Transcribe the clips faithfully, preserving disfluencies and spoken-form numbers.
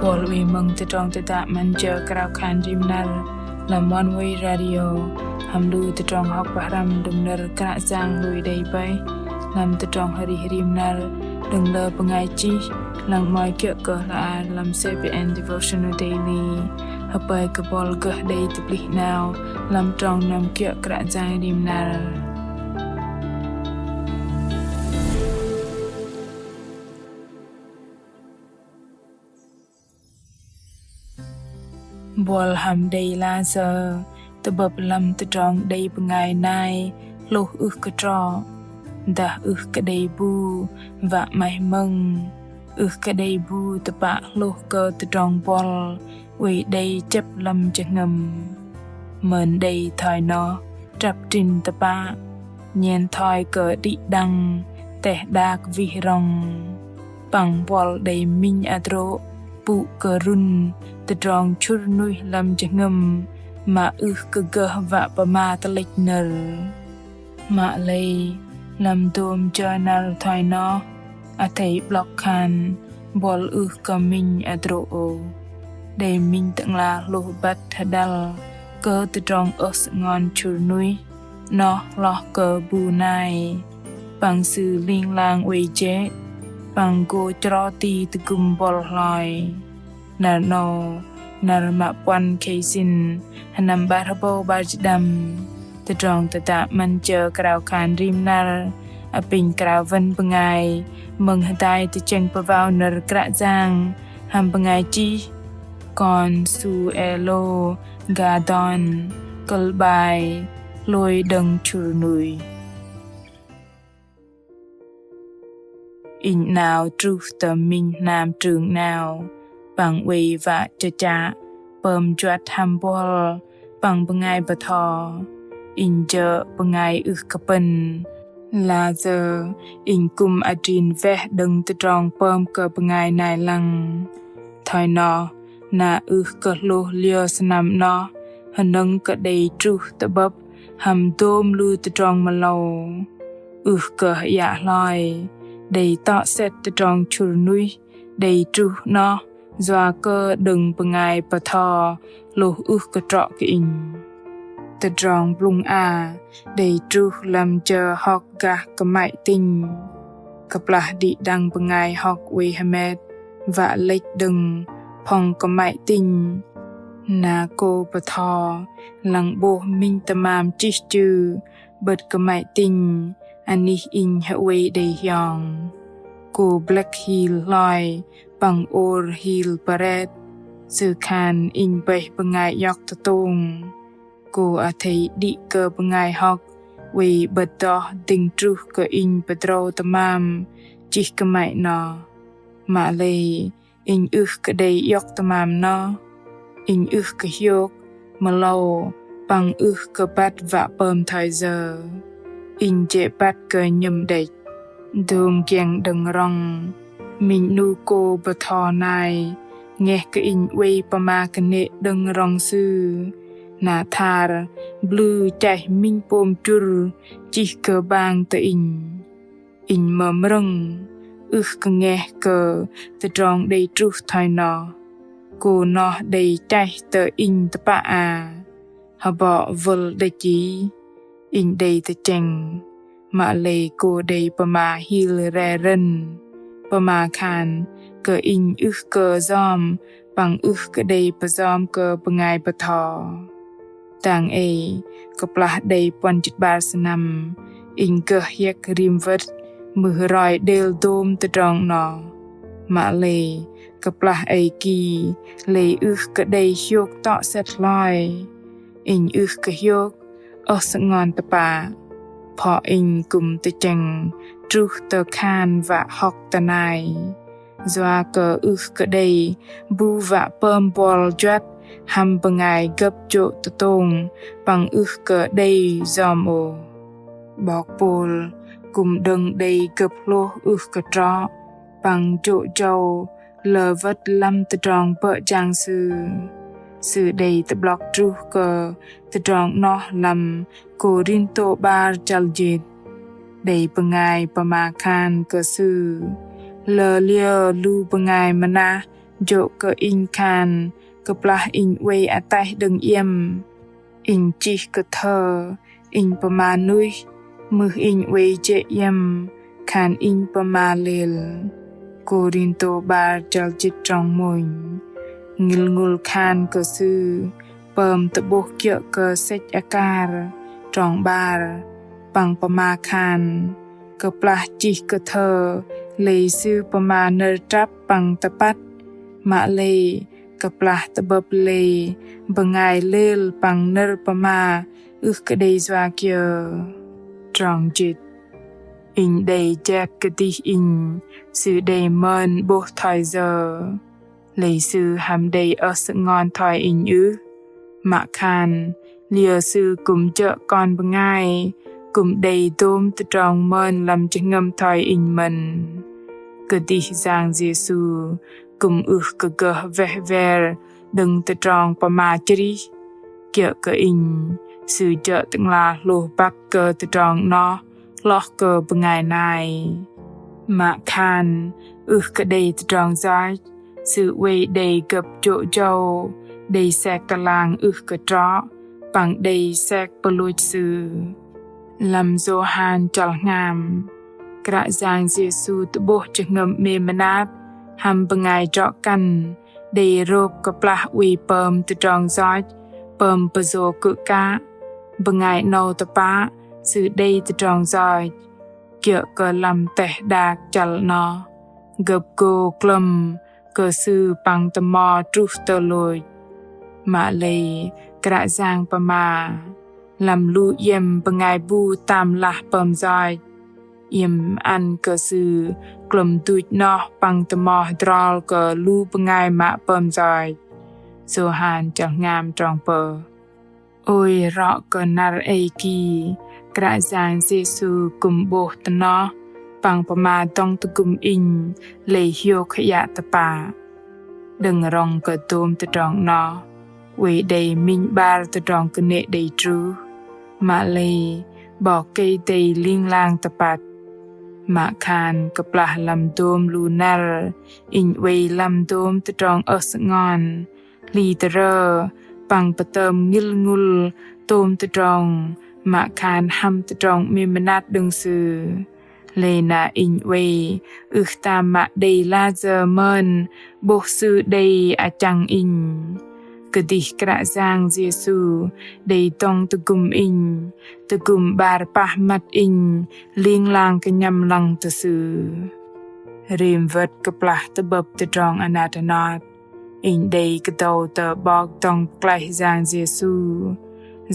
Buăl wei mơ̆ng tơdrong tơdă 'măn jơ krao khan rim năr lăm Oneway Radio hăm lu tơdrong hŏk pơhrăm đơ̆ng nơ̆r Kră Yang lui đei bơih lăm tơdrong arih rim năr đơ̆ng lơ bơngai chih, lăng 'mơ̆i kiơ̆ kơ hla ar lăm C B N Devotional Daily. Hơpơi kơ buăl gơh đei tơplih 'nao lăm trong năm kiơ̆ Kră Yang rim năr. Buăl hăm đei la sơ̆ tơ'bơ̆p lăm tơdrong đei bơngai nai hlôh ưh kơ trŏ, dah ưh kơ đei bu wă 'maih mơ̆ng, ưh kơ đei bu tơpă hlôh kơ tơdrong buăl oei đei chĕp lăm jơhngơ̆m. Mơn đei thoi noh trăp trĭn tơpă, nhen thoi kơ đĭ đăng teh đak wih rŏng. Păng buăl đei minh hơdrô̆ pŭ kơ rŭn tơdrong chŭr nuih lăm jơhngơ̆m mă ưh kơ gơh wă pơma tơlĕch nơ̆r. Mă lei lăm dôm jơ năr thoi noh, athei 'blŏk khan buăl ưh kơ minh hơdrô̆ ôh. Đei minh tơ'ngla hlôh băt hơđăl kơ tơdrong ơh sơngon chŭr nuih, noh hloh kơ bu nai. Păng sư ling lang oei jê̆, păng gô chro ti tơgŭm buăl hloi. Năr 'nâu, năr mă puăn khei sĭn, sơnăm 'bar hơbâu 'bar jĭt đăm. Tơdrong tơdă 'măn jơ krao khan rim năr, apinh krao wăn bơngai mơ̆ng hơdai tơchĕng pơwao nơ̆r Kră Yang hăm bơngai chih Consuelo Gadon, kơ̆l 'bai Hlôi đơ̆ng chŭr nuih. Inh 'nao truh tơ minh hnam trưng 'nao, păng oei wă chơchă pơm juăt hăm buăl păng bơngai bơtho. Inh jơ̆ bơngai ưh kơ pơ̆n, la sơ̆ inh kư̆m adrin weh đơ̆ng tơdrong pơm kơ bơngai nai lăng. Thoi noh, na ưh kơ hlôh liơ sơnăm 'noh, hơnơ̆ng kơ đei truh tơ'bơ̆p hăm dôm lu tơdrong mơlâu. Ưh kơ hơiă hloi, đei tŏ sĕt tơdrong chŭr nuih đei truh 'noh yua kơ đơ̆ng bơngai bơtho hlôh ưh kơ trŏ kơ inh. Tơdrong blŭng a đei truh lăm jơ hŏk gah kơmăy tinh. Kơplah đĭ đăng bơngai hŏk oei hơmet wă lĕch đơ̆ng phŏng kơmăy tinh, na kơ bơtho lăng 'bôh minh tơmam chih chư 'bơ̆t kơmăy tinh anih inh hơoei đei hiong. Kơ blĕk hil hloi păng ôr hil pơret, sư khan inh bơih bơngai iŏk tơtông. Kơ athei đĭ kơ bơngai hŏk oei 'bơ̆t đoh dĭng truh kơ inh pơdrâu tơmam chih kơmăy 'noh. Mă lei inh ưh kơ đei iŏk tơmam 'noh. Inh ưh kơ hiôk, mơlâu, păng ưh kơ băt wă pơm thoi yơ. Inh jê̆ băt kơ nhơ̆m đĕch. Dôm giĕng đơ̆ng rŏng, minh 'nu kơ bơtho nai ngeh kơ inh oei pơma kơnê̆ đơ̆ng rŏng sư, na thar blư chaih minh pôm chŭr chih kơbang tơ inh. Inh mơm rơ̆ng, ưh kơ ngeh kơ tơdrong đei truh thoi noh. Kơ noh đei chaih tơ inh tơpă a. Hơbŏ wơl đĕch chih, inh đei tơchĕng. Mă lei kơ đei pơma hil re rơ̆n, pơma khan kơ inh ưh kơ yom păng ưh kơ đei pơyom kơ bơngai bơtho. Dang ei, kơplah đei puăn jĭt 'bar sơnăm, inh gơh hiĕk rim wơ̆t mưh roi đêl dôm tơdrong 'noh. Mă lei, kơplah ei ki, lei ưh kơ đei hiôk tŏ sĕt hloi. Inh ưh kơ hiôk, ơh sơngon tơpă. Pho inh kư̆m tơchĕng truh tơ khan wă hŏk tơ nai. Yua kơ ưh kơ đei bu wă pơm buăl juăt hăm bơngai gơ̆p jô̆ tơtông păng ưh kơ đei yom ôh. 'Bok Pôl kư̆m đơ̆ng đei gơ̆p hlôh ưh kơ trŏ păng jô̆ jâu lơ wơ̆t lăm tơdrong bơ̆ jang sư. Sư đei tơ'blŏk truh kơ tơdrong 'noh lăm Kôrintô 'bar chăl jĭt. Đei bơngai pơma khan kơ sư: Lơ liơ lu bơngai mơnah Jô̆ kơ inh khan kơplah inh oei ataih đơ̆ng iĕm, inh chih kơthơ, inh pơma nuih, mưh inh oei jĕ iĕm, khan inh pơma lêl. Kôrintô 'bar chăl jĭt trong mônh. Ngil ngŭl khan kơ sư pơm tơ'bôh kiơ̆ kơ sĕch akar trong 'bar păng pơma khan kơplah chih kơthơ lei sư pơma nơ̆r trăp păng tơpăt, mă lei kơplah tơ'bơ̆p lei bơngai lêl păng nơ̆r pơma ưh kơ đei yua kiơ. Trong jĭt. Inh đei jet kơdih inh, sư đei mơn 'bôh thoi yơ? Lei sư hăm đei ơh sơngon thoi inh ưh? Mă khan liơ sư kư̆m jơ̆ kon bơngai kư̆m đei dôm tơdrong mơn lăm jơhngơ̆m thoi inh mơ̆n? Kơdih Yang Yêsu kư̆m ưh kơ gơh weh wer đơ̆ng tơdrong pơma chrih. Kiơ̆ kơ inh, sư jơ̆ Tơ'ngla hlôh băt kơ tơdrong 'noh hloh kơ bơngai nai. Mă khan ưh kơ đei tơdrong yoch, sư oei đei gơ̆p jô̆ jâu, đei sek kơlang ưh kơ trŏ, păng đei sek pơlôch sư. Lăm Yôhan chăl hngam, Kră Yang Yêsu tơ'bôh jơhngơ̆m 'mêm mơnat hăm bơngai drŏ-kăn đei rôp kơplah oei pơm tơdrong yoch, pơm pơyô kư̆ kă. Bơngai 'nâu tơpă sư đei tơdrong yoch. Kiơ̆ kơ lăm teh đak chăl 'noh, gơ̆p gô klơ̆m kơ sư păng tơmo truh tơ lôch. Mă lei Kră Yang pơma, lăm lu iĕm bơngai bu tam lah pơm yoch, iĕm ăn kơ sư klơ̆m duch 'noh păng tơmo hơdrol kơ lu bơngai mă pơm yoch. Yôhan chăl hngam trong pơh. Ôi rŏ kơ năr ei ki, Kră Yang Yêsu kư̆m 'bôh tơ noh păng pơma dŏng tơgŭm inh lei hiôk hơyă tơpă. Đơ̆ng rŏng kơ dôm tơdrong 'noh, oei đei minh 'bar tơdrong kơnê̆ đei truh. Mă lei 'Bok Kei-Dei ling lang tơpăt. Mă khan kơplah lăm dôm lu năr inh oei lăm dôm tơdrong ơh sơngon, hli tơrơ păng pơtơm ngil ngŭl tôm tơdrong, mă khan hăm tơdrong 'mêm mơnat đơ̆ng Sư. Lei na inh oei ưh tam mă đei layơ mơn 'bôh Sư đei achăng inh. Kơdih Kră Yang Yêsu đei dŏng tơgŭm inh, tơgŭm 'bar pah măt inh ling lang kơnhăm lăng tơ Sư. Rim wơ̆t kơplah tơ'bơ̆p tơdrong anat anot, inh đei kơdâu tơ 'Bok dŏng pơklaih Yang Yêsu,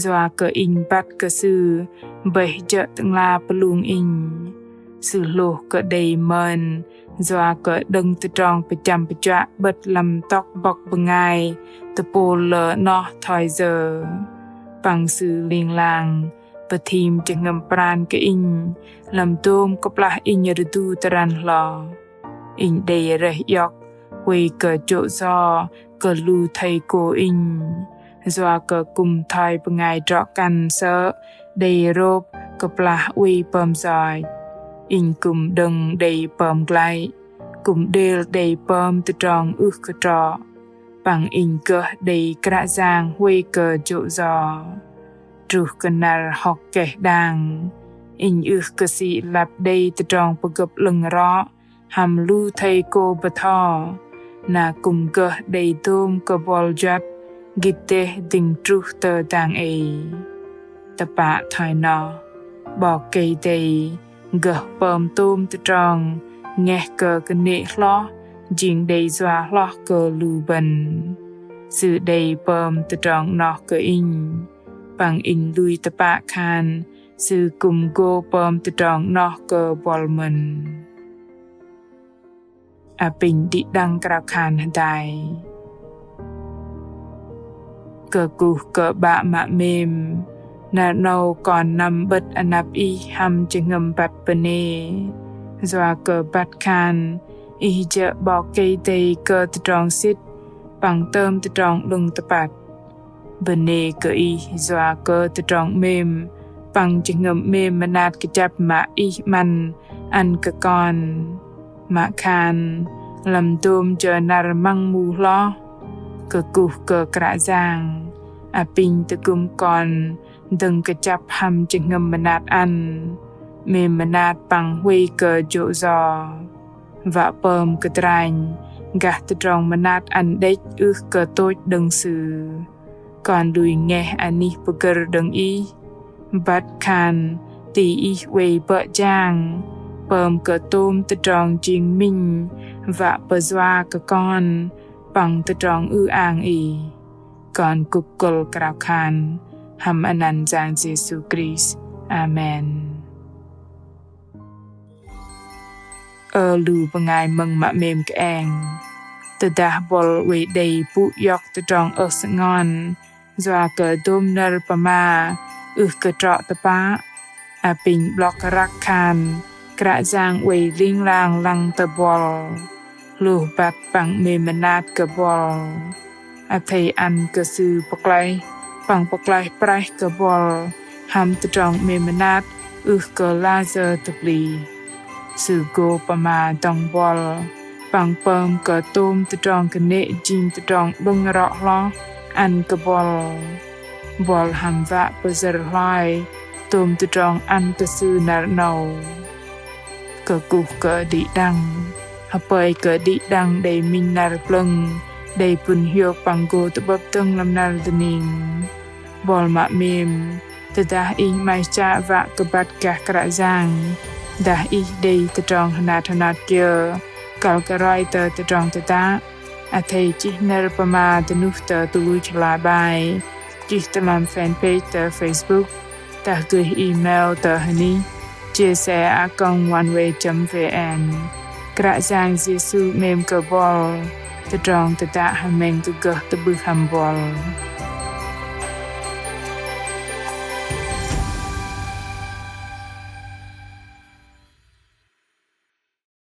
yua kơ inh băt kơ Sư bơih jơ̆ Tơ'ngla pơlung inh. Sư hlôh kơ đei mơn yua kơ đơ̆ng tơdrong pơchăm pơchuă 'bơ̆t lăm tŏk bŏk bơngai tơpôl lơ 'noh thoi yơ. Păng Sư ling lang pơthim jơhngơ̆m pran kơ inh lăm dôm kơplah inh rơdu tơrăn hloh. Inh đei rơih iŏk huay kơ jô̆ yo kơ lu thây cô inh, yua kơ kư̆m thoi bơngai drŏ-kăn sơ̆ đei rôp kơplah oei pơm yoch. Inh kư̆m đơ̆ng đei pơm glăi, kư̆m đêl đei pơm tơdrong ưh kơ trŏ, păng inh gơh đei Kră Yang huay kơ jô̆ yo. Truh kơ năr hŏk keh đang, inh ưh kơ sĭ lăp đei tơdrong pơgơ̆p 'lơ̆ng rŏ hăm lu thây cô bơtho, na kư̆m gơh đei dôm kơ buăl juăt gĭt dêh dĭng truh tơ dang ei. Tơpă thoi noh, 'Bok Kei-Dei gơh pơm tôm tơdrong ngeh kơ kơnê̆ hloh jing đei yua hloh kơ lu bơ̆n. Sư đei pơm tơdrong 'noh kơ inh, păng inh lui tơpă khan Sư kư̆m gô pơm tơdrong 'noh kơ buăl mơ̆n. Apinh đĭ đăng krao khan hơdai. Kơkuh kơ 'Bă mă 'mêm, năr 'nâu kon năm 'bơ̆t anăp Ih hăm jơhngơ̆m băt bơnê. Yua kơ băt khan Ih jơ̆ 'Bok Kei-Dei kơ tơdrong sĭt păng tơm tơdrong 'lơ̆ng tơpăt. Bơnê kơ Ih yua kơ tơdrong 'mêm păng jơhngơ̆m 'mêm mơnat kơjăp mă Ih 'măn ăn kơ kon. Mă khan lăm dôm jơ năr măng mu hloh. Kơkuh kơ Kră Yang, apinh tơgŭm kon dơ̆ng kơjăp hăm jơhngơ̆m mơnat ăn, 'mêm mơnat păng huay kơ jô̆ yo. Wă pơm kơdranh gah tơdrong mơnat ăn đĕch ưh kơ tôch đơ̆ng Sư. Kon lui ngeh anih pơgơ̆r đơ̆ng Ih, băt khan ti Ih oei bơ̆ jang, pơm kơ tôm tơdrong jing minh, wă pơyua kơ kon păng tơdrong ư-ang Ih. Kon kŭp kơ̆l krao khan hăm anăn Yang Yêsu Krist. Amen. Ơ lu bơngai mơ̆ng mă 'mêm kơeng. Tơdah buăl oei đei pŭ iŏk tơdrong ơh sơngon, yua kơ dôm nơ̆r pơma ưh kơ trŏ tơpă, apinh 'blŏk răk khan Kră Yang oei ling lang lăng tơ buăl, hlôh băt păng 'mêm mơnat kơ buăl. Athei ăn kơ Sư pơklaih păng pơklaih prăih kơ buăl hăm tơdrong 'mêm mơnat ưh kơ layơ tơplih. Sư gô pơma dŏng buăl păng pơm kơ tôm tơdrong kơnê̆ jing tơdrong 'bơ̆ng rŏ hloh ăn kơ buăl. Buăl hăm wă pơyơ̆r hloi tôm tơdrong ăn kơ Sư năr 'nâu. Kơkuh kơ đĭ đăng. Hơpơi kơ đĭ đăng đei minh năr plơ̆ng, đei pŭn hiôk păng gô tơ'bơ̆p dơ̆ng lăm năr dơning. Buăl mă 'mêm, tơdah ih 'maih chă wă kơ băt gah Kră Yang, dah ih đei tơdrong hơnat hơnat kiơ kăl kơ roi tơ tơdrong tơdă, athei chih nơ̆r pơma dơnuh tơ tơluch hla bơar, chih tơ lăm fanpage tơ Facebook, dah gơih email tơ hơnih chia sẻ a còng oneway chấm vn. Kră Yang Yêsu 'mêm kơ buăl. Tơdrong tơdă hơmĕng kơ gơh tơ'bưh hăm buăl.